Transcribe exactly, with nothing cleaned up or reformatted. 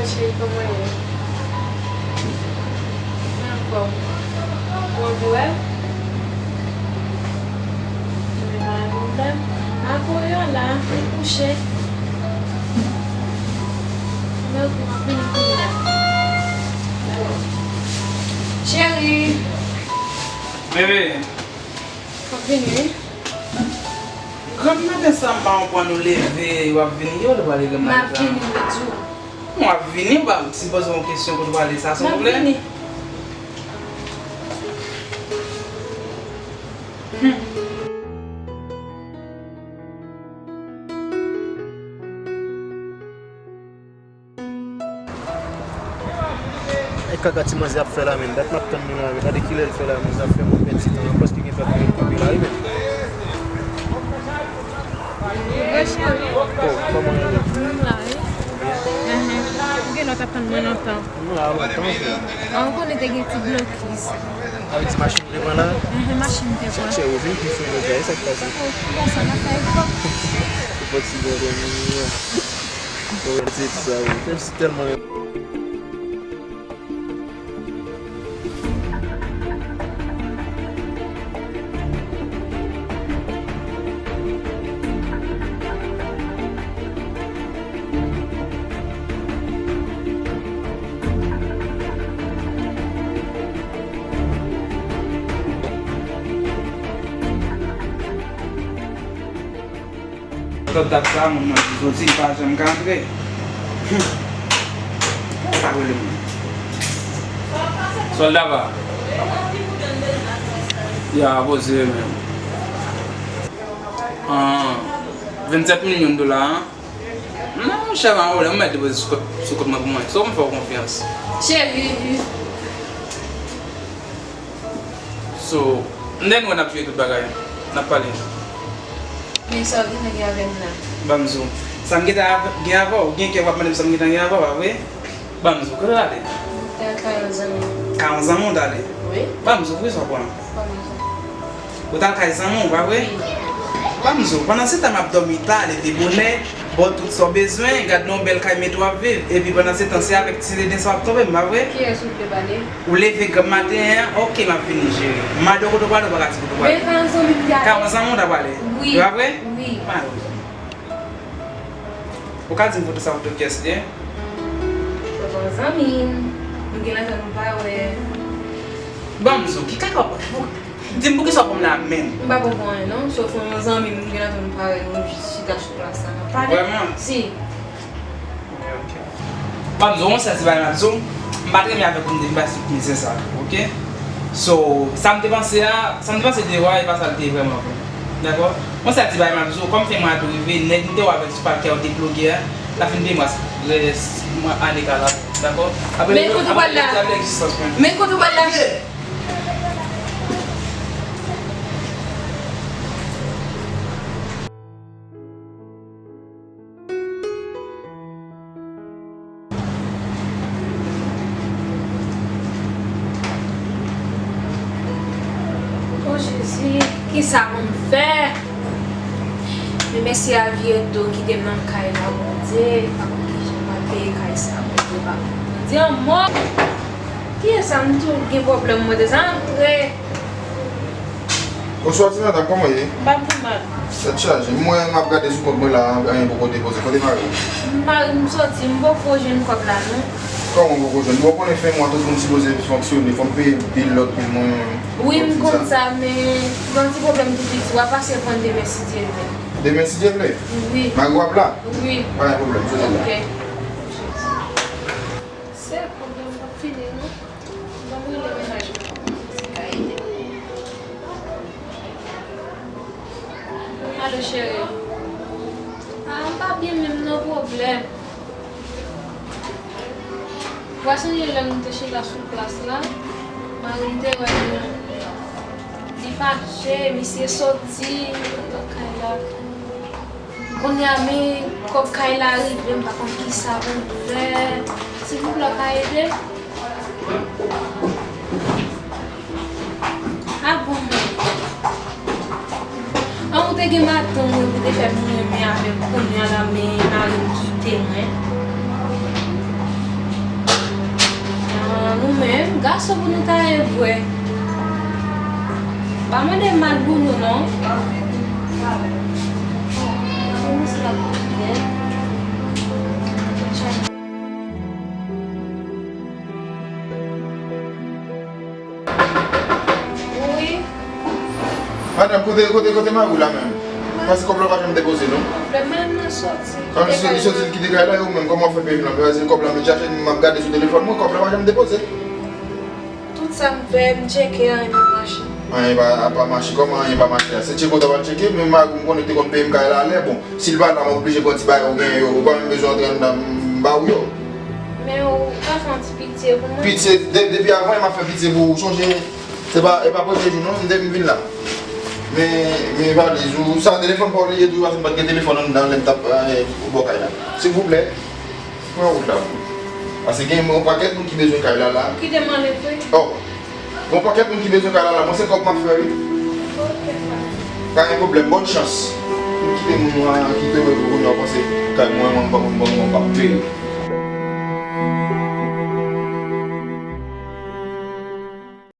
Cheri, kòman w ye? Mwen anfòm. Ou anvi wè m? Ebyen, pa gen pwoblèm. Apre w la, li kouche. Mwen, m ap vini kounye a. Cheri! Bebe! M ap vini, wi. Granm maten sa, m pa konprann ou leve, w ap vini. Ki kote w prale granm maten sa? M ap vini, m te di w. Bon, w ap vini, w pa sipoze yon kesyon kote w prale sa, silvouplè. M ap vini. Hmm. E kaka ti manzè ap fè la menm. Dat m ap tann li la menm. Gade kilè l fè la menm. Zafè mwen pèdi tan an. Prèske gen tan pou mwen kanpe la wi menm. Wi, cheri. Oh, kòman w ye? M la wi. Enhen. Ou gen lè w t ap tann mwen lontan. M la lontan vre. An, ou konnen te gen ti blokis. Avèk ti machin ou te pran la? Enhen, machin m te pran. Chè, ou vin pi fre jodi a, e sa k pase? Oh, bon, sa n ap fè efò. Ou pati bon kòm ou ye. Bon, se ti sa, wi. Menm si tèlman Kontak sa, moun nan di soti, li pa janm ka antre. Hmm. Sa k ap rele moun? Sòlda pa. Ya, poze menm. Ah, vennsèt milyon dola, an? Non, monchè, pa gen pwoblèm, ou mèt depoze sou kont, sou kont mwen pou mwen. Se ou m fè w konfyans. Cheri. So, m te wè n ap jere tout bagay. N ap pale. Men sa w gentan gen avè m la? Ban m di w. Sa m gentan av-, gen avè w? Ou gen kè w ap mande m sa m gentan gen avè w, pa vre? Ban m di w, kote w t ale? M t al kay yon zanmi m. Kay yon zanmi w t ale? Wi. Ban m di w, poukisa w pran? Kòman sa? Ou t al kay zanmi w, pa vre? Wi. Ban m di w, pandan se tan m ap dòmi ta, leve bonè, ba w tout sa w bezwen, gad nan yon bèl kay, mete w ap viv. Epi pandan se tan, se avèk ti leden sa w ap twonpe m, pa vre? Kiyès ou vle pale? Ou leve granm maten an, oke, m ap vini jere. M mande w kote w prale, ou pa ka di kote w prale. Men kay yon zanmi m te ale. Kay yon zanmi w t ap prale? Wi. E pa vre? Wi. Ou ka di m foto sa foto kiyès li ye? Foto yon zanmi m. Nou gen lontan nou pa wè. Ban m di w, ki kaka w, di m poukisa w pran m la menm? M pa pran w pou anyen non, sòf yon zanmi m, nou gen lontan nou pa wè, nou jis chita sou plas la, n ap pale. Vrèman? Si. Ok, ok. Ban m di w, yon sèl ti bagay m ap di w, m pa t renmen avèk ou m te vin pase tout mizè sa, ok? So, sa m te panse a, sa m te panse de ou a, e pa sa l te ye vrèman vre. Dakò? Yon sèl ti bagay m ap di w, kòm fen mwa tou rive, nèg m te wè avèk sou pakè ou te ploge a, l ap fin peye mwa rès mwa ane ka la, dakò? Apre, men kote w pral la? Apre egzistans mwen. Men kote w pral la? O Jezi, kisa pou m fè? Men mesye a vire do kite m nan kay la, Bondye, pa konn kijan m pral peye kay sa, Bondye, pa konn. Bondye, anmò! Kiyès sa m tou gen pwoblèm, Bondye, sa antre. Bonswa ti madanm, kòman w ye? M pa pi mal. Tèt chaje. M wè m ap gade sou kont mwen la, anyen poko depoze. Kote mari w? Mari m soti, m poko jwenn kòb la non. Kòman w poko jwenn? Bon, w konnen fen mwa tout moun sipoze fonksyone, fò m peye bil lòt moun mwen. Wi, m konn sa, men gen yon ti pwoblèm tou piti. W a pase pran demen si Dye vle. Demen si Dye vle? Wi. Mari w ap la? Wi. Pa gen pwoblèm, soti la. Ok. Se pwoblèm p ap fini non. Ban m rele mennaj mwen, si ka ede m. Alo, cheri. A, m pa byen menm non, pwoblèm. W a sonje lè nou te chita sou plas la, mari m te wè nou, li fache, misye soti, nan kay la. Kounye a, men kòb kay la rive, m pa konn kisa pou m fè. Silvouplè, w ka ede m? A bon, men. An, ou te gen madanm ou, ou te fè m renmen avèk, kounye a la, men mari m kite mwen. Aso pou nou ta ye vre. Pa mande m mal pou nou non. Wi. Madanm, kote, kote, kote mari w la menm? Paske kòb la pa janm depoze non. Pwoblèm, madanm nan soti. Kòm li soti, li kite kay la, e ou menm, kòman w fè peye l la? Paske kòb la, m ap chache, m ap gade sou telefòn mwen, kòb la pa janm depoze. Tout sa m fè, m tcheke, anyen pa mache. Anyen pa, pa mache, kòman anyen pa mache a? Se tcheke w ta pral tcheke, men mari w m konnen te konn peye m kay la alè, bon, si l pa la, m oblije pran ti bagay ou genyen yo, ou pa menm bezwen antre anndan m ba w yo. Men ou ka fè yon ti pitye pou mwen? Pitye, de- depi avan, m ap fè pitye pou ou, sonje, se pa, e pa premye jou non, m te m vin la. Men, men valiz ou, sa telefòn pa w li ye tou, paske m pa t gen telefòn anndan lè m t ap, eh, bò kay la. Silvouplè. Pran wout la pou mwen. Paske gen yon pakèt moun ki bezwen kay la la. Ou kite m ale vre? Oh. Gen yon pakèt moun ki bezwen kay la la. Mwen se kòb m ap fè wi. Ok, pa. Pa gen pwoblèm. Bòn chans. M kite moun yo a kite w epi kounye a w panse kay mwen, mwen, mwen, mwen, mwen, mwen p ap peye.